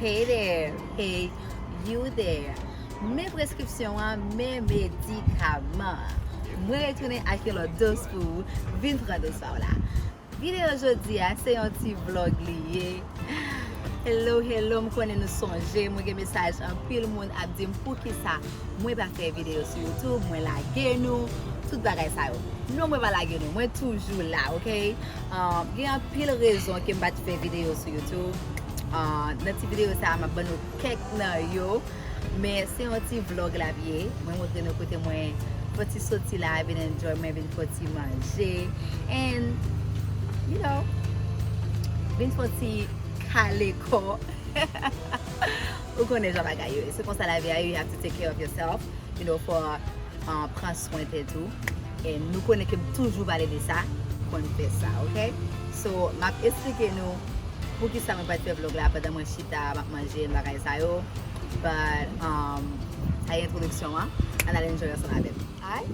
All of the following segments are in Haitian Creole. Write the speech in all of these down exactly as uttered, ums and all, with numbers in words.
Hey there, hey you there. Men preskripsyon an, men medikaman an. Mwen retounen ak yon lòt dòz pou ou. Vin pran dòz pa w la. Videyo jodi a, se yon ti vlòg li ye. Hello, hello, m konnen nou sonje, mwen gen mesaj anpil moun ap di m poukisa mwen pa fè videyo sou YouTube, mwen lage nou, tout bagay sa yo. Non, mwen pa lage nou, mwen toujou la, oke? Ah, gen anpil rezon ke m pa t fè videyo sou YouTube. Ah, nan ti videyo sa a, m ap ban nou kèk nan yo. Men se yon ti vlòg l ap ye. Mwen montre nou kote mwen fò ti soti la, vin enjoy, mwen vin fò ti manje. And, you know, vin fò ti kale kò. Ou konnen jan bagay yo ye. Se konsa lavi a ye, you have to take care of yourself, you know, for, uh, pran swen tèt ou. E nou konnen ke m toujou pale de sa, konn fè sa, oke? So, m ap esplike nou poukisa mwen pa t fè vlòg la pandan mwen chita, m ap manje, bagay sa yo. But, um, sa e entwodiksyon an. Ann al enjoy ansanm avè m. Alright?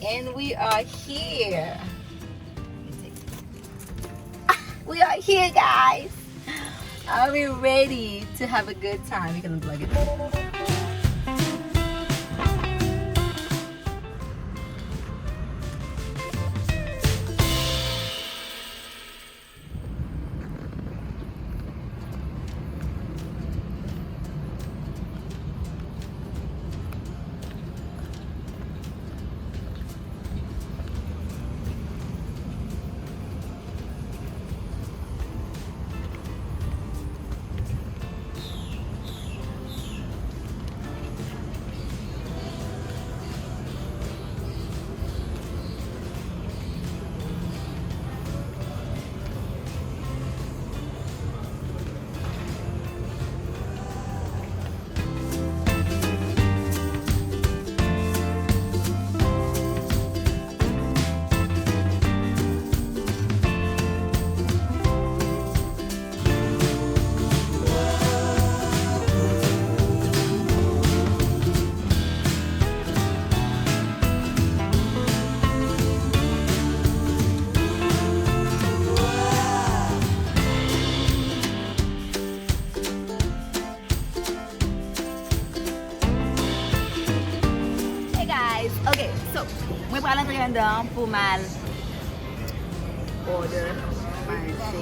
And we are here. We are here, guys. Are we ready to have a good time? We can unplug it. Hey guys, ok, so, mwen pral antre anndan an pou m al order manje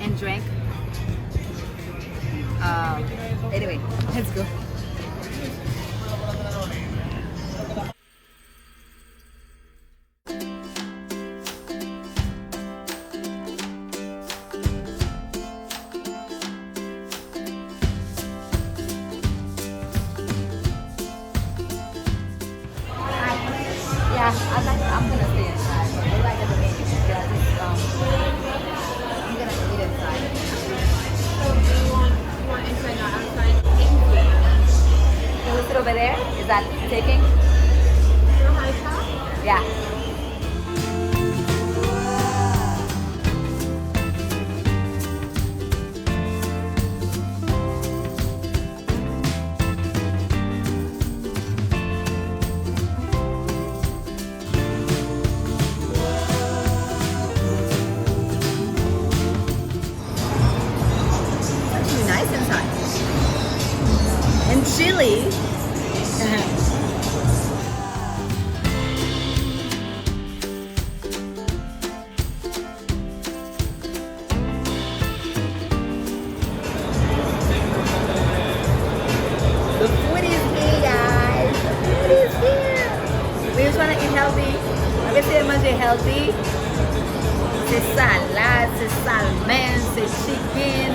and drink. Um, anyway, let's go. Yeah, I like, I'm gonna stay inside, but maybe I get the menu because, um, I'm gonna eat inside. So do you want, you want inside or outside? Se healthy. Se salad, se salmon, se chicken.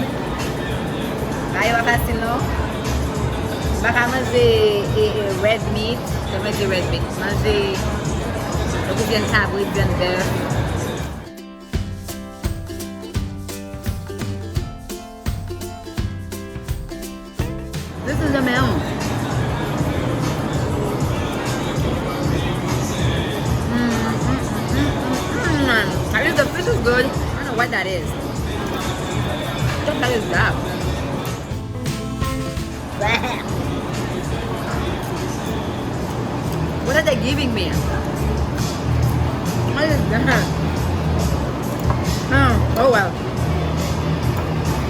Bagay yo pa fasil non. M pa ka manje e, e red meat. Mwen manje red meat. Manje tankou vyann kabrit, vyann bèf. This is the melon. Mm, mm, mm, mm, mm, mm. At least the fish is good. I don't know what that is. What the hell is that? What are they giving me? What is that? Hmm, oh well.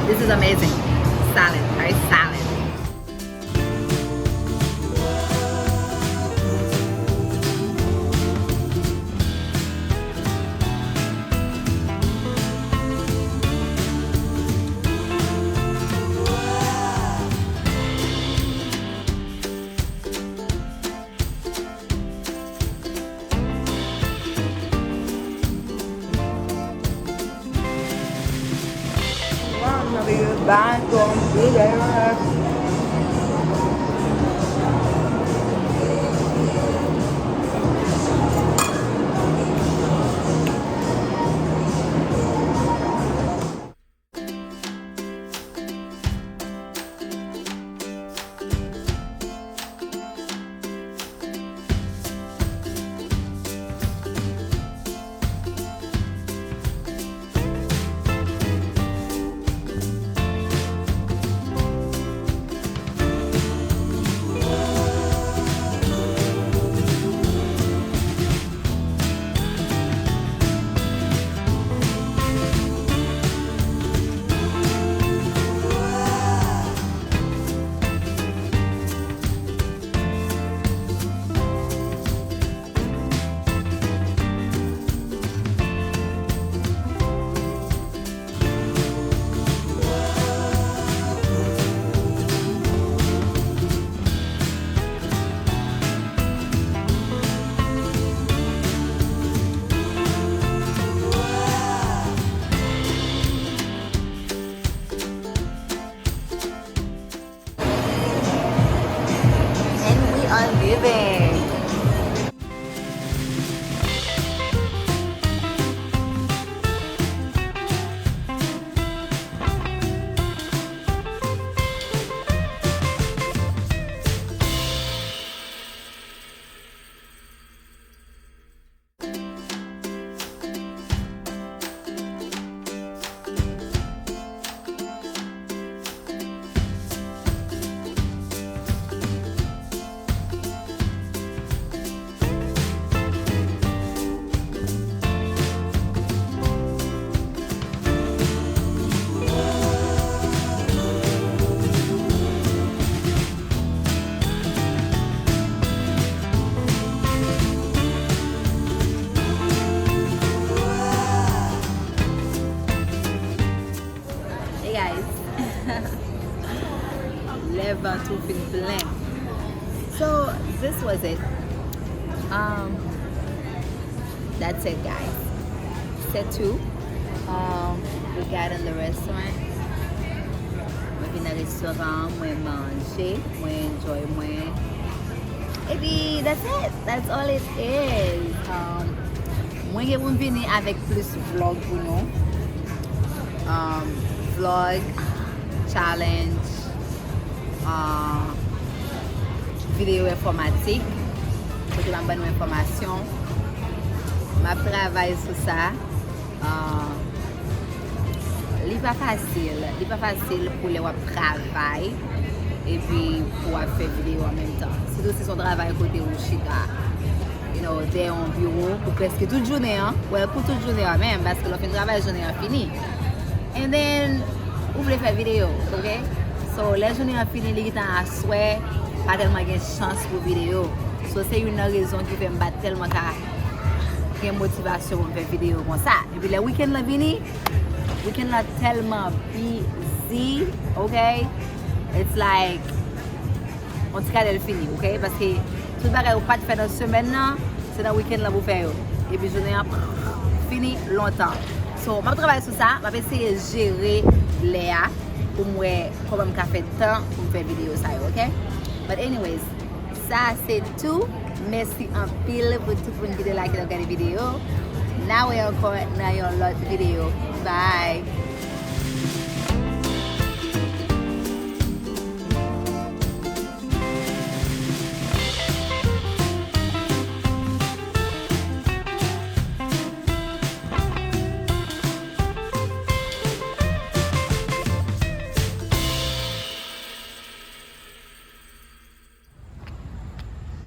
This is amazing. Salad, very salad. And we are leaving. Hey guys. Lè van tou fin plen. So, this was it. Um, that's it, guys. C'est tout. Um, we got in the restaurant. Mwen vin nan restoran, mwen manje, mwen enjoy mwen. Epi, that's it. That's all it is. Um, mwen gen pou m vini avèk plis vlog pou nou. Um, vlog, challenge, uh, videyo enfòmatik. Kote m ap ban nou enfòmasyon. M ap travay sou sa. Ah, li pa fasil. Li pa fasil pou lè w ap travay epi pou w ap fè videyo an menm tan. Sitou si se yon travay kote ou chita, you know, dèyè yon biwo pou prèske tout jounen an. Well, pou tout jounen an menm, paske lè w fin travay, jounen an fini. And then, ou vle fè videyo, ok? So, lè jounen an fini, li gentan aswè, pa tèlman gen chans pou videyo. So, se youn nan rezon ki fè m pa tèlman ka gen motivasyon pou m fè videyo konsa. Epi lè weekend lan vini, weekend lan tèlman busy, ok? It's like, on ti gade l fini, ok? Paske tout bagay ou pa t fè nan semèn nan, se nan weekend lan pou fè yo. Epi jounen an fini lontan. So, m ap travay sou sa, m ap eseye jere lè a pou m wè kòman m ka fè tan pou m fè videyo sa yo, ok? But anyways, sa se tou. Mèsi anpil pou tout moun ki te like, ki t ap gade videyo. N a wè ankò nan yon lòt videyo. Bye!